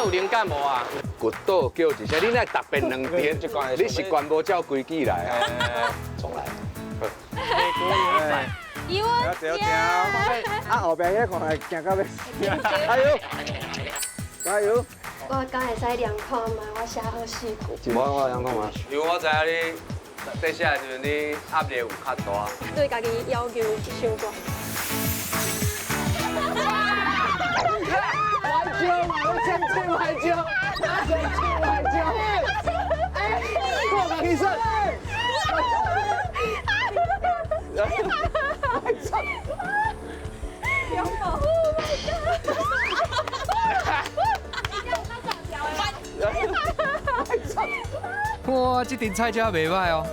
有靈感無啊？骨倒叫一聲，你哪特別兩點？你是慣無照規矩來啊？重來。有啊，對對。啊，後邊彼看來驚到欲死。加油！加油！我敢會使量看覓？我寫好四句。無我量看覓。因為我知影你在寫的時陣，你壓力有較大。對家己要求傷大。歪椒嘛，我先切歪椒，先切歪椒。哎，我家己算。哇，這陣菜車袂䆀哦，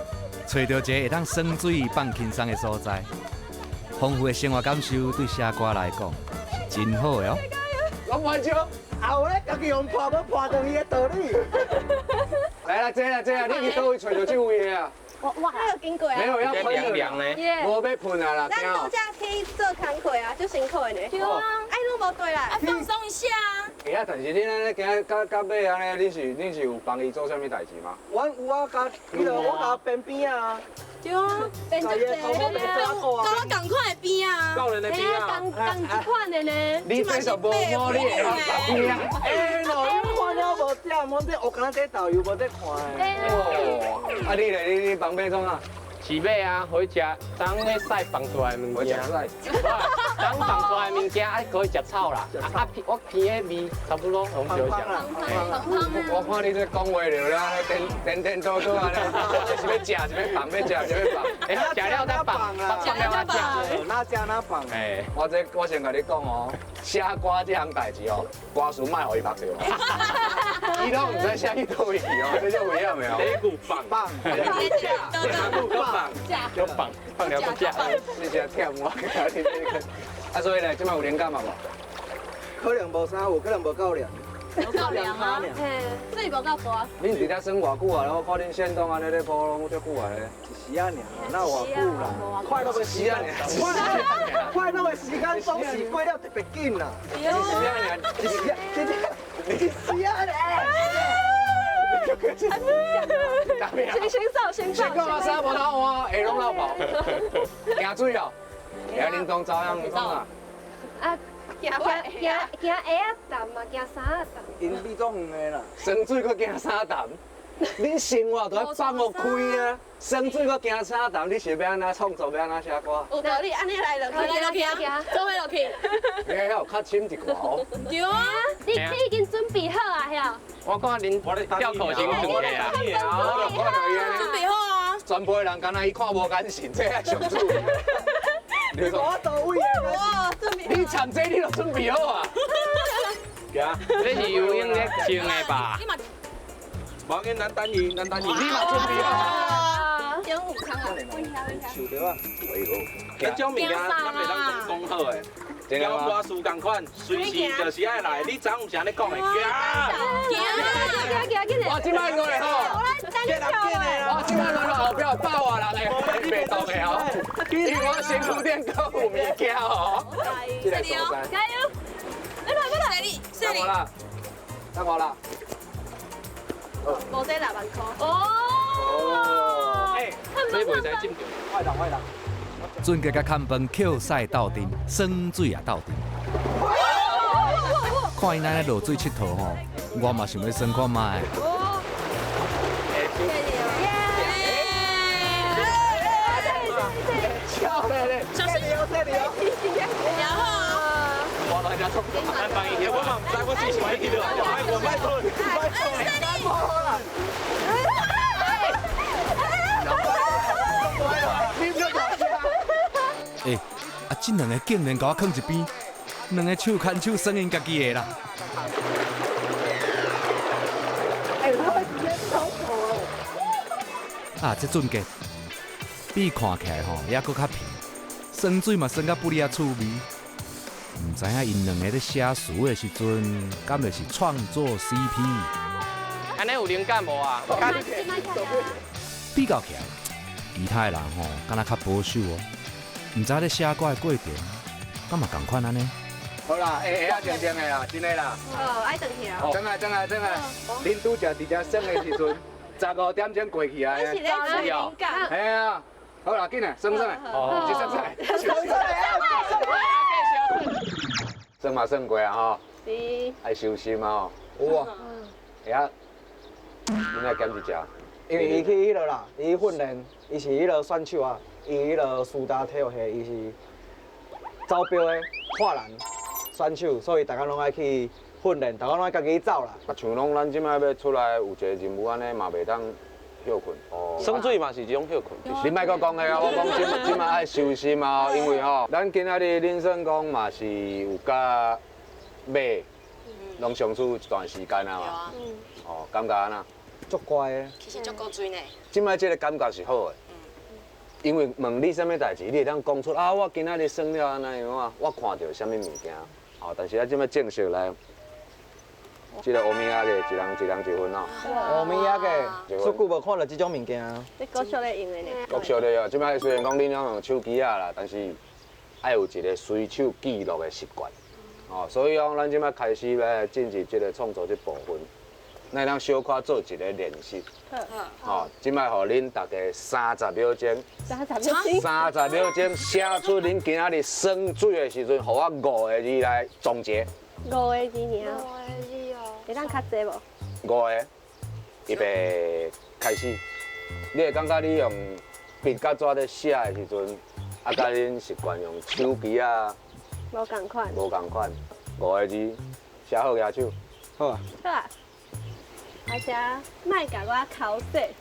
揣著一个會當耍水放輕鬆的所在，豐富的生活感受對寫歌來講是真好的哦。攏歪椒，後咧家己用破要破斷伊的道理。來啦，這啦這啦，你去佗位揣著這位的啊？我我有經過啊？沒有要噴涼涼呢？無欲噴啊啦，咱拄才去做工課啊，足辛苦的呢。對啊，哎，攏無對啦，啊，放鬆一下啊。欸啊，但是恁按呢今到到尾按呢，恁是有幫伊做啥物代誌嗎？阮有啊，共彼個我共邊邊啊。對啊，邊足濟，跟我仝款的邊啊。教人的邊啊。仝仝一款的呢。你這就無摸，你會曉邊啊？欸，喏，你看了無點，阮這學敢若這導遊無在看的。哦，啊你咧，你幫買創啥？是買啊，予伊食，當咧屎放出來的物件。當放出來的物件，啊，可以食草啦。啊，我闻的味差不多，攏少食。我看你這講話了了，顛顛倒倒按呢，這是欲食，是欲放，欲食，是欲放。欸，食了才放，放了才食。哪食哪放。欸，我這我先共你講哦，寫歌這項代誌哦，歌詞莫予伊拍著。伊攏毋知寫去佗位去哦，這足危險的哦。這句放放，放，就放，放了閣食。你真忝我，啊，所以咧，這擺有靈感嘛無？可能無啥，有可能無夠涼。無夠涼啊？嘿，水無夠大。恁佇遮耍偌久啊？我看恁限動按呢咧鋪攏足久啊咧。一時仔爾，哪有偌久啦？快樂的時間，快樂的時間總是過了特別緊啦。一時仔爾，一時仔，一時仔爾。先先走，先走。先講啊，衫無頭換，鞋攏漏跑，驚水哦。下恁當走樣講啊？啊，驚驚驚鞋仔澹嘛，驚衫仔澹。𪜶比足遠的啦。耍水閣驚衫澹？恁生活都愛放予開啊！耍水閣驚衫澹，你是欲按怎創作？欲按怎寫歌？有道理，按呢來落去，來落去啊，做伙落去。你遐有較深一寡哦。對啊，你已經準備好啊，遐？我看恁吊口型準備啊，我就看著伊按呢。準備好啊！全部的人敢若伊看無眼神，這才上主。你我到位啊！哇，準備。你參這你都準備好啊？這是游泳咧穿的吧？無要緊，咱等伊，咱等伊。你嘛準備好啊？中有空啊？受著啊！這種物件咱袂當講講好的，交歌詞仝款，隨時就是愛來。你昨昏是按呢講的，行行行行緊我這擺過來吼，我這擺過來後壁有百外人的，袂動的哦。因為我身軀頂閣有物件哦。這個所在。加油！來來來，你，等我啦，等我啦。無這6萬箍。哦。哎，這袂使浸著。快點快點。俊傑佮崁飯抾屎鬥陣，耍水也鬥陣。看𪜶按呢落水𨑨迌吼，我嘛想欲耍看覓。笑咧咧，小心哦，這裡哦。然後。我來遮創作。咱幫伊我嘛毋知，我只是買去落，我莫噴，莫噴，欸，啊，這兩个竟然共我囥一邊，兩个手牽手耍𪜶家己的啦。欸，他會直接走啊，這俊傑比看起來吼猶閣較皮，耍水嘛耍甲不離仔趣味。毋知影𪜶兩个咧寫詞的時陣，敢會是創作 CP？按呢有靈感無啊？比較起來，其他的人吼，敢若較保守哦。毋知咧寫歌的過程，敢嘛仝款按呢？好啦，会会啊，静静的啦，真的啦。哦，爱转去啊。转来转来转来，恁拄才伫遮耍的时阵，15点钟过去啊。是咧找灵感。嘿啊，好啦，紧来，耍耍，哦，去耍耍。耍嘛耍过啊吼。是。爱收心啊吼。有啊。会啊，恁来减一只。因为伊去彼落啦，伊训练，伊是彼落选手啊，伊彼落师大体育系，伊是走标的跨栏选手，所以逐工拢爱去训练，逐工拢爱家己走啦。啊，像拢咱这摆欲出来有一个任务按呢，嘛袂当歇困。哦。耍水嘛是一种歇困。你莫阁讲的啊，我讲这这摆爱收心啊，因为吼，咱今仔日恁算讲嘛是有佮马拢相处一段时间啊嘛。哦，感觉按怎？足乖的。其实足古锥呢。这摆这个感觉是好的。因为问你啥物代志，你会当讲出啊，我今仔日耍了按呢样啊，我看著啥物物件。哦，但是啊，这摆正式来，这个乌米仔嘅，一人一人一份哦。乌米仔嘅，足久无看著这种物件。这国小咧用的呢。国小咧哦，这摆虽然讲恁拢用手机仔啦，但是爱有一个随手记录的习惯。哦，所以讲咱这摆开始来进入这个创作这部分，咱通小可做一个练习。好，这摆予恁大家三十秒钟。三十秒钟。30秒钟写出恁今仔日耍水的时阵，予我五个字来总结。五个字尔。五个字哦。会当较济无？五个，预备开始。你会感觉你用笔佮纸咧写的时阵，啊，佮恁习惯用手机啊，无仝款。无仝款。五个字，写好举手。好啊。好啊。而且莫共我剾洗。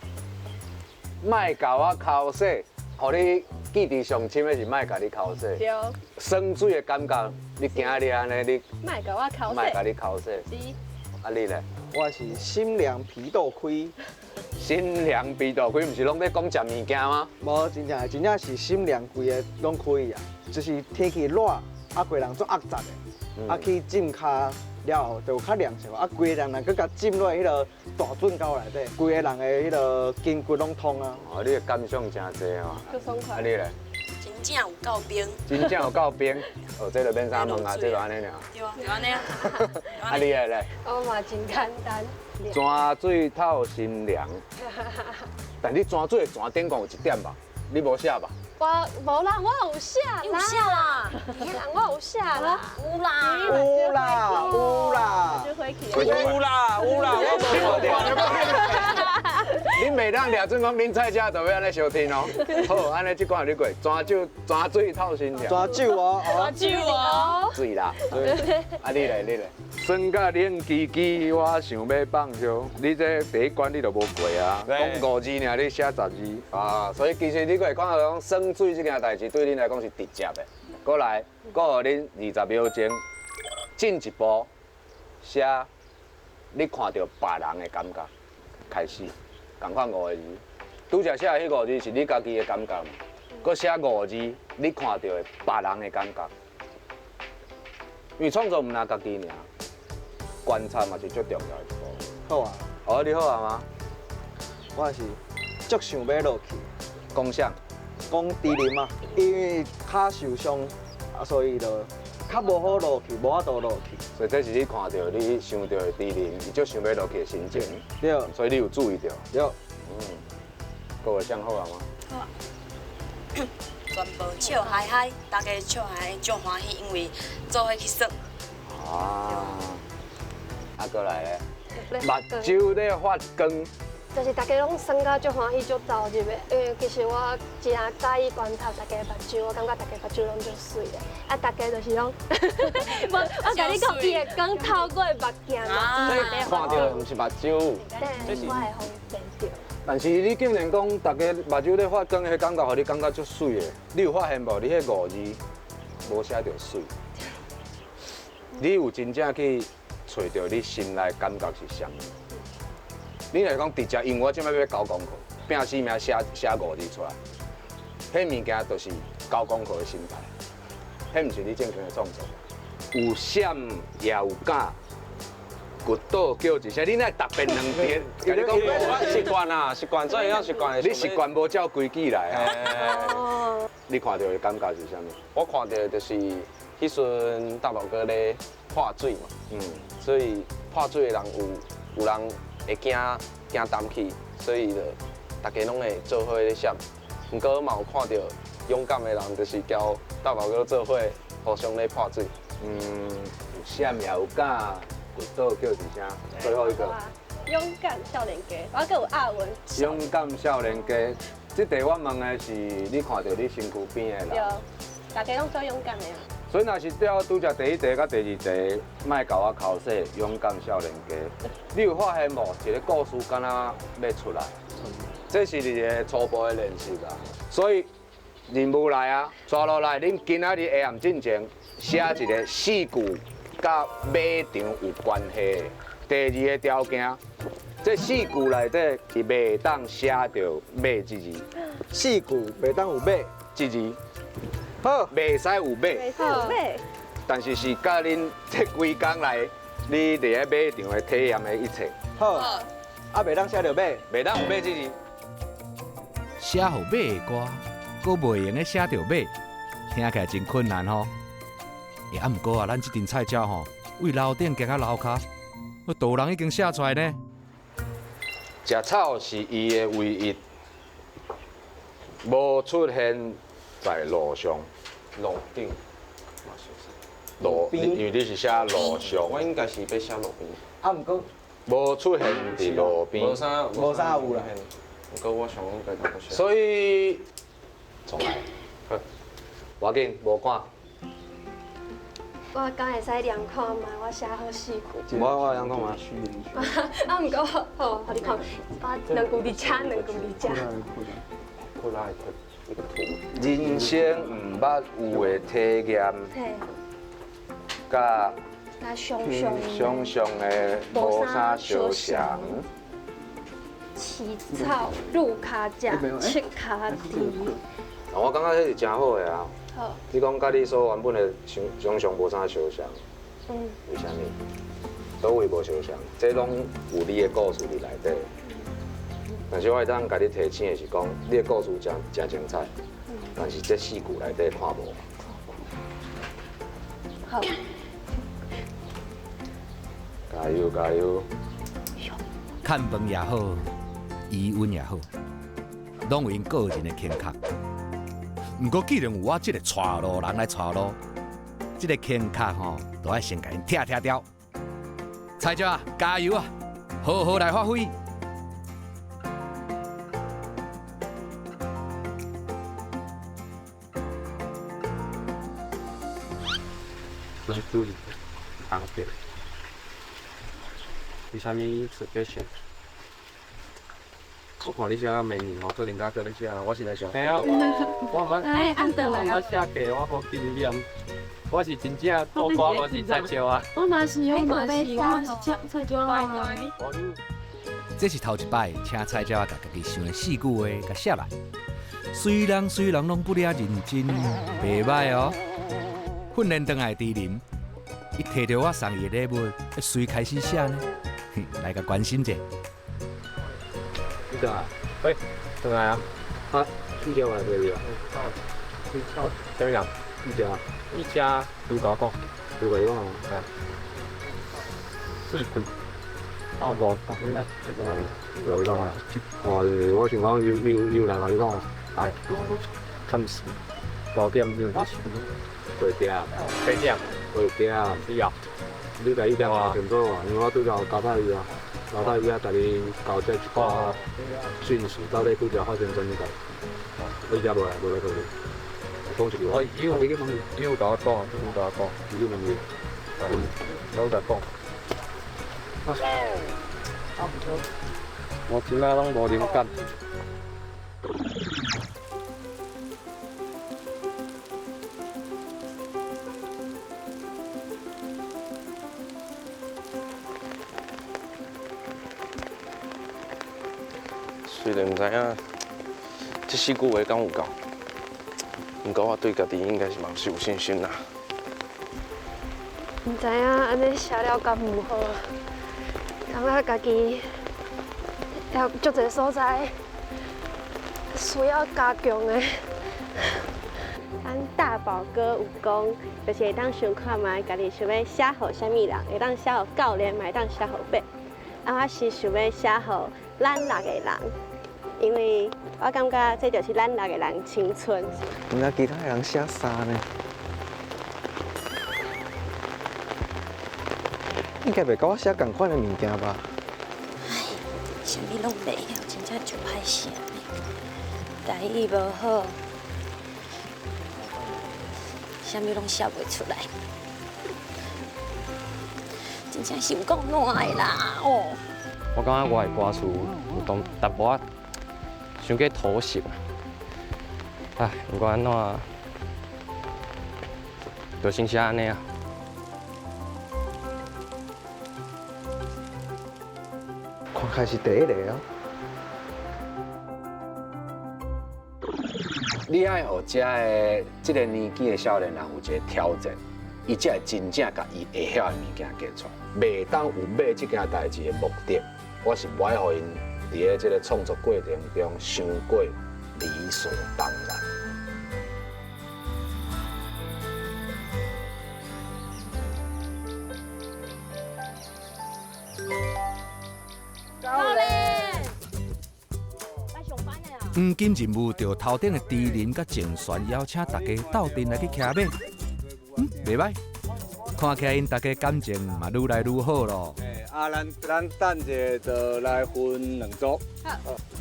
莫共我剾洗，予你记伫上深的是莫共你剾洗。对。耍水的感觉，你今仔日按呢，你莫共我剾洗。莫共你剾洗。是。啊，你咧？我是心凉皮肚开。心凉皮肚开，毋是拢咧讲食物件吗？无，真正真正是心凉规个拢开啊，就是天气热，啊，规人足压杂的，啊去浸跤了后就较凉些，啊，规个人若阁共浸落彼个大圳沟内底，规个人的彼个筋骨拢通啊。哦，你的感想真济哦。足爽快。啊，你咧？真正有够冰。真正有够冰，哦，这就免啥问啊，这就按呢尔。对啊，就按呢啊。啊，你咧？我嘛真简单。泉水透心凉，但你泉水的泉顶悬有一点吧？你无写吧？我无啦，我有写啦。有写啦。我有写啦。有啦。有啦，有啦。有啦，有啦，我无看著。恁袂当掠准讲恁菜车就欲按呢相听哦。好，按呢这关予你过，泉酒泉水透心凉。泉酒哦，泉酒哦。水啦。啊，你咧，你咧。酸甲冷吱吱，我想欲放尿。你这第一关你就无过啊，讲五字尔，你写10字啊。所以其实你阁会看到讲耍水这件代志对恁来讲是直接的。阁来，阁予恁20秒钟进一步写，你看著别人的感觉，开始，仝款五个字。拄才写的彼五字是你家己的感觉嘛？阁写五字，你看著的别人的感觉。因为创作毋若家己尔。观察嘛是足重要的一步。好啊，哦，你好啊吗？我是足想欲落去。讲啥？讲猪林啊，因为跤受伤，啊，所以就较无好落去，无法度落去。所以这是你看著、你想著的猪林，伊足想欲落去的心情。对。所以你有注意著。对。各位想好啊吗？好啊。全部笑嗨嗨，大家笑嗨嗨，足欢喜，因为做伙去耍。啊。啊，阁来咧，目睭咧发光，就是大家拢耍甲足欢喜、足投入的。因为其实我真佮意观察大家的目睭，我感觉大家目睭拢足媠的。啊，大家就是拢，无，我共你讲，伊的光透过目镜嘛，伊嘛咧看著毋是目睭，这是我会予伊骗著。但是你竟然讲大家目睭咧发光，彼感觉予你感觉足媠的。你有发现无？你彼五字无写著媠，你有真正去揣著你心内感觉是啥物？你若讲直接，因为我这摆欲交功课，拼死命写写五字出来，彼物件就是交功课的心态，彼毋是你正经的创作。有闪也有敢，骨倒叫一声，你哪会特别两遍？共你讲，我习惯啦，习惯，所以要习惯。你习惯无照规矩来啊？你看著的感觉是啥物？我看著就是彼彼阵大宝哥咧破水嘛，所以破水的人有人会惊惊澹去，所以就大家拢会做伙咧闪。毋过嘛有看到勇敢的人，就是交大宝哥做伙互相咧破水。有闪也有敢，跌倒叫一声。最后一个。勇敢少年家，我阁有阿文。勇敢少年家，这题我问的是你看到你身躯边的人。对，大家拢做勇敢的啊。所以若是对拄才第一题佮第二题，莫共我剾洗勇敢少年家。你有发现无？一个故事敢若欲出来，这是一个初步的练习啊。所以任务来啊，抓落来，恁今仔日下暗进前写一个四句佮马场有关系的第二个条件，这四句内底是袂当写著马这字。四句袂当有马这字。好，袂使有马，袂使有马，但是是佮恁这规工来，你伫咧马场的体验的一切。好，啊，袂当写著马，袂当有马这字。写予马的歌，阁袂用得写著马，听起来真困难吼。欸，啊，毋过啊，咱这阵菜鸟吼，为楼顶行到楼跤，都有人已经写出来呢。食草是伊的唯一，无出现在路上。路顶，路，因为你是写路上。我应该是欲写路边。啊，毋过无出现伫路边。无啥，无啥有啦。毋过我想应该都无。所以，重来。好，无要紧，无赶。我敢会使量看觅，我写好四句。我量看觅。啊，毋过好，予你看，我两句伫遮，两句伫遮。人生毋捌有的体验，佮想象想象的无啥相像。饲草、路跤食、七跤蹄。我感觉这是真好的啊。好。你讲佮你所原本的想想象无啥相像，为啥物？佗位无相像？这拢有你的故事伫内底。但是我会当共你提醒的是讲，你的故事真真精彩，但是这四句内底看无。好。加油加油！看饭也好，余韵也好，拢有𪜶个人的欠缺。毋过既然有我这个带路人来带路，这个欠缺吼，都爱先共𪜶拆拆掉。菜鸟啊，加油啊，好好来发挥。来注意，红白。为啥物出这线？我看你写美女吼，可能较搁咧写，我是来想。嘿啊，我毋捌，我写过，我无经验。我是真正做歌，我是菜鸟啊。我嘛是，我嘛是，我是菜鸟啊。这是头一摆，请菜鸟仔共家己想的四句话，共写来。虽然虽然拢不了认真，袂䆀哦。训练转来的猪林，伊提著我送伊的礼物，随开始写呢。来共关心者。你转来？喂，转来啊！啊，你叫我来陪你啊？啥物人？你家？你家？你共我讲，你共伊讲啊？四句。啊，无，有讲啊！哦，我想讲有有有来共你讲，来，暂时5点就。八点。八点。八点。是啊。你家伊点清楚啊，因为我拄才有交代伊啊，交代伊啊，共伊交这一寡讯息，到底拄才发生啥物代志？伊遮无来，无来过。讲一句话。伊有，伊有共我讲，有共我讲，伊有问你。拢在讲。我今仔拢无灵感。虽然毋知影这四句话敢有够，毋过我对家己应该是嘛是有信心啦。毋知影按呢写了敢有好，感觉家己有足济所在需要加强的。咱大寶哥有講，就是會當想看覓，家己想欲寫予啥物人，會當寫予教練，嘛會當寫予馬。啊，我是想欲寫予咱六个人，因為我感覺這就是咱六個人青春。毋知其他的人寫啥呢？應該袂佮我寫仝款的物件吧？唉，啥物攏袂曉，真正足歹勢呢。台語無好，啥物攏寫袂出來，真正是有夠爛的啦！哦。我感覺我的歌詞有當淡薄仔傷過妥協啊。唉，不管按怎，就先寫按呢啊。看起來是第一个哦。你愛予遮的這个年紀的少年人有一個挑戰，伊才會真正共伊會曉的物件加出來。袂當有買這件代誌的目的，我是無愛予𪜶佇咧這个創作過程中傷過理所當然。黃金任務就頭頂的豬林佮鄭璇邀請大家鬥陣來去騎馬，袂歹，看起來𪜶大家感情嘛愈來愈好咯。啊，咱等一下就來分兩組。好，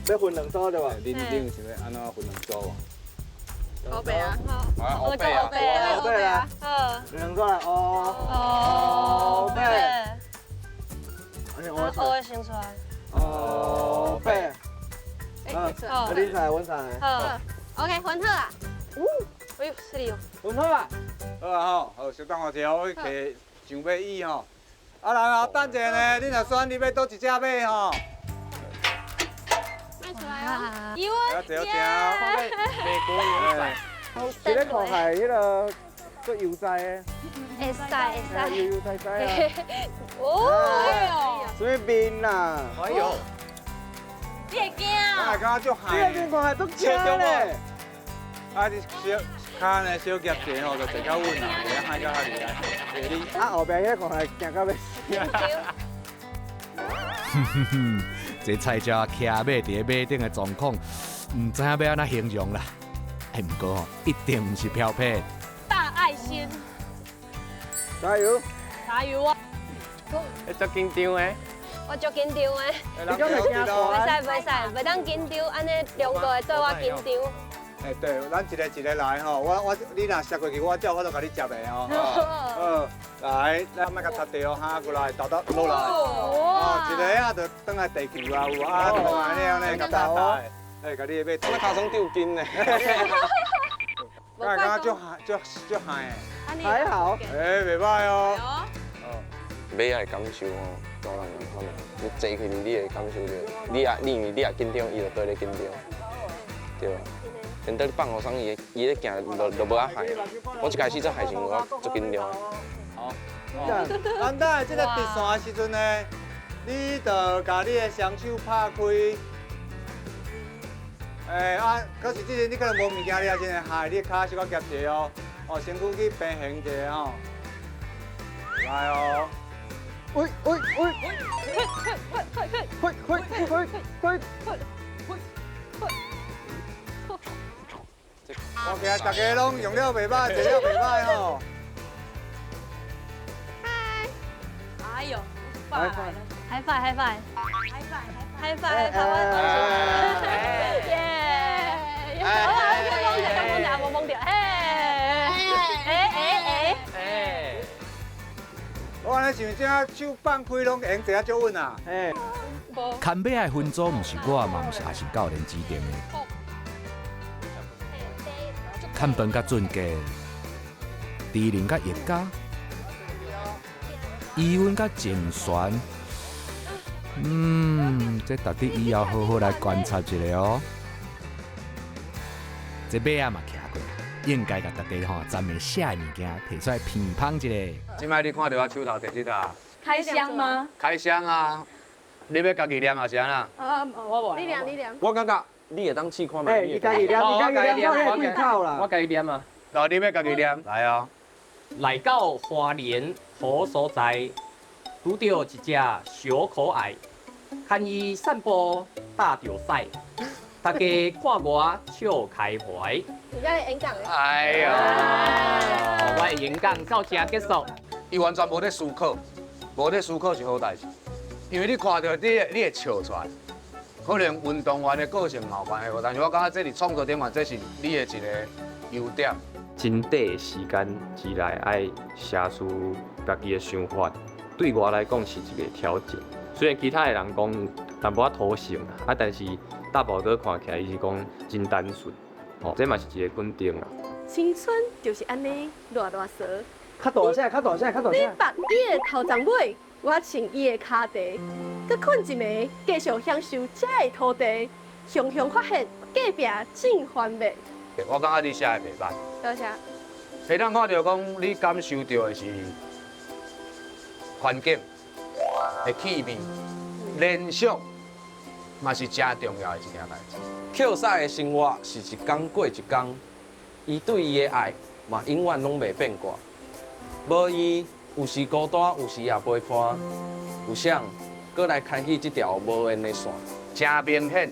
欲分兩組對無？恁有想欲按怎分兩組無？烏白啊！好，烏白啊！烏白啊！好，兩組來，烏白。烏的先出來。烏白。好，你三个，阮三个。好，OK，分好啊。哎呦，是哩哦。分好啊。好啊吼，好，小等我一下，我去提上马椅吼。啊，然后等一下呢，你若选，你欲佗一只马吼。卖出来哦。伊温。对，美国牛仔。这个看起来彼个足悠哉的。会使会使。悠悠哉哉啊。哦。什么面啦？哎呦。你会惊啊？我感觉足害。你个面看起来足青咧。啊，你小跤呢小夹者吼，就坐较稳啊，袂害到遐厉害。啊，后壁彼个看起来惊到欲死。哼哼哼，这菜鸟骑马伫咧马顶的状况，毋知影欲按怎形容啦。哎，毋过吼，一定毋是飘撇。大爱心。加油！加油啊！会足紧张的。我足紧张的。你敢会惊袂使袂使，袂当紧张，按呢两个会做我紧张。哎，对，咱一个一个来吼，我你若射过去，我才有法度共你接的吼。好，来，咱莫共插著哈，过来，豆豆落来。哦，一个啊，就转来地球啊，有啊，转来了呢，共搭搭的。哎，共你的马。我尻川丢筋呢。敢会感觉足足足害的？还好。哎，袂歹哦。马的感受吼，大人仝款的，你坐起你会感受著，你也你因为你也紧张，伊就綴咧紧张，对。等到你放予松，伊伊咧行就无啊害。我一开始做害时，我足紧张。好。咱等下这个直线的时阵呢，你就共你的双手拍开。哎啊，可是这阵你可能无物件，你也真会害，你跤小可夹一下哦，哦，身躯去平衡一下吼。来哦。喂喂喂！喂喂喂喂喂喂！OK 啊，大家攏用了袂歹，坐了袂歹吼。嗨！哎呦，嗨嗨嗨嗨嗨嗨嗨嗨嗨！耶！好啦，懵掉，懵掉，无懵掉，嘿！哎哎哎哎！我按呢想，这手放开攏会用坐啊足稳啊。哎。牵马的分组毋是我，嘛毋是也是教练指定的。看饭佮俊杰，猪林佮叶家，伊温佮郑璇，这值得以后好好来观察一下哦。这马仔嘛骑过，应该共大家吼专门写的物件提出来评判一下。这摆你看著我手头提这个？开箱吗？开箱啊！你欲家己念还是按怎？啊，我无。你念，你念。我感觉你会当试看觅。欸，伊家己念，伊家己念，我开口啦。我家己念啊。来，你欲家己念，來哦。來到花蓮好所在，拄著一隻小可愛，牽伊散步搭著屎，大家看我笑開懷。你在演講？哎呀，我的演講到這結束。伊完全無咧思考，無咧思考是好代誌，因為你看著你會笑出來。可能運動員的個性嘛有關係，但是我感覺這佇創作頂面，這是你的一個優點。真短的時間之內，愛寫出家己的想法，對我來講是一個挑戰。雖然其他的人講淡薄仔土性啊，但是大寶哥看起來伊是講真單純，哦，這嘛是一個肯定啊。青春就是按呢，熱熱趖。較大聲，較大聲，較大聲。你縛伊的頭鬃尾，我穿伊的跤蹄，閣睏一暝，繼續享受這个土地。雄雄發現隔壁真繁美。我感覺你寫的袂䆀。多謝。會當看著講，你感受著的是環境的氣味，聯想嘛是誠重要的一件代誌。捡屎的生活是一工過一工，伊對伊的愛嘛永遠攏袂變過。無伊有時孤單，有時也陪伴，有誰閣來牽起這條無緣的線？誠明顯，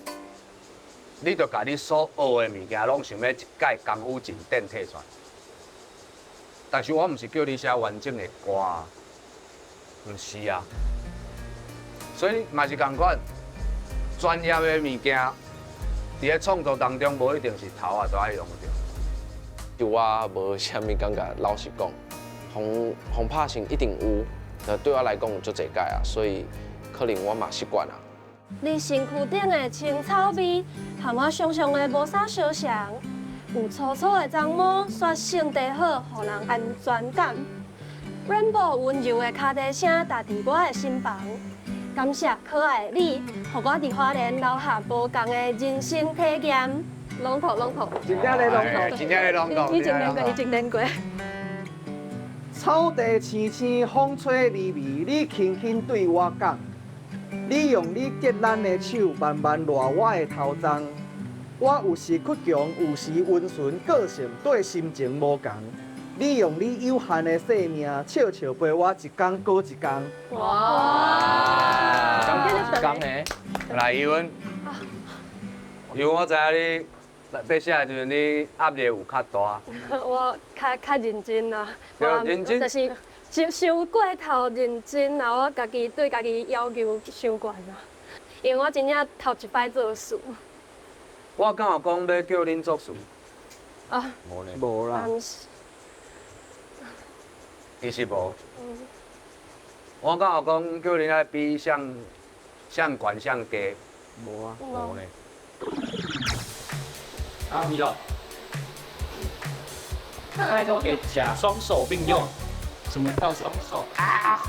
你著共你所學的物件，攏想欲一擺功夫盡展提出來。但是我毋是叫你寫完整的歌，毋是啊。所以嘛是仝款，專業的物件，佇咧創作當中，無一定是頭仔都愛用著。就我無啥物感覺，老實講，予予拍成一定有，但對我來講有足濟擺啊，所以可能我嘛習慣啊。你身軀頂的青草味，和我想象的無啥相像。有粗粗的鬃毛，煞性地好，予人安全感。Rainbow 溫柔的跤蹄聲，踏佇我的心房。感謝可愛的你，予我佇花蓮留下無仝的人生體驗。攏頭攏頭，真正咧攏頭，真正咧攏頭。已經練過，已經練過。草地青青，風吹微微，你輕輕對我講，你用你潔懶的手，慢慢捋我的頭鬃。我有時倔強，有時溫順，個性對心情無仝。你用你有限的生命，笑笑陪我一工過一工。哇！一工的。來，怡文，因為我知影你在寫的時陣，你壓力有較大。我較認真啦，對，認真。就是傷傷過頭認真啊！我家己對家己要求傷懸啊，因為我真正頭一擺做詞。我敢有講欲叫恁作詞？啊，無呢。無啦。其實無。我敢有講叫恁愛比誰誰懸誰低？無啊。無呢。阿米了。那都給夾，雙手並用。什麼叫雙手？啊！